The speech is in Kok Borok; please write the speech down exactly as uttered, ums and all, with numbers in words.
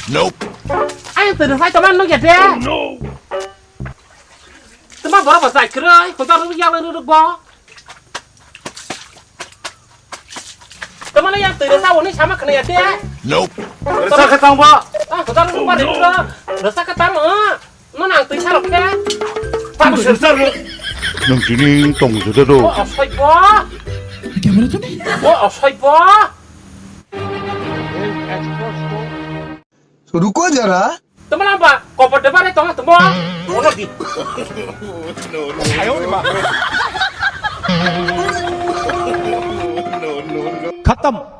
Nope. Ayang twi rwsai tongma nukya de. Oh, no. Tongma borok bo chai kwrwi, hojar rwgwi yaklai rwrwk bo. Tongma no yang twi rwsa hwnwi sama khwnaya de. Nope. Rwsa khe tang bo. Ah, hojar rwrwk ba rwrwk. Rwsa khe tang, ah. Nono ang twi sarok khe. Tang sensor. Nwng tini tong jode do. O osoi bo. Camera to ni. O osoi bo. Ruko jara. Tongma lamba, kopor de bare tong tongma. Ono di. Khatam.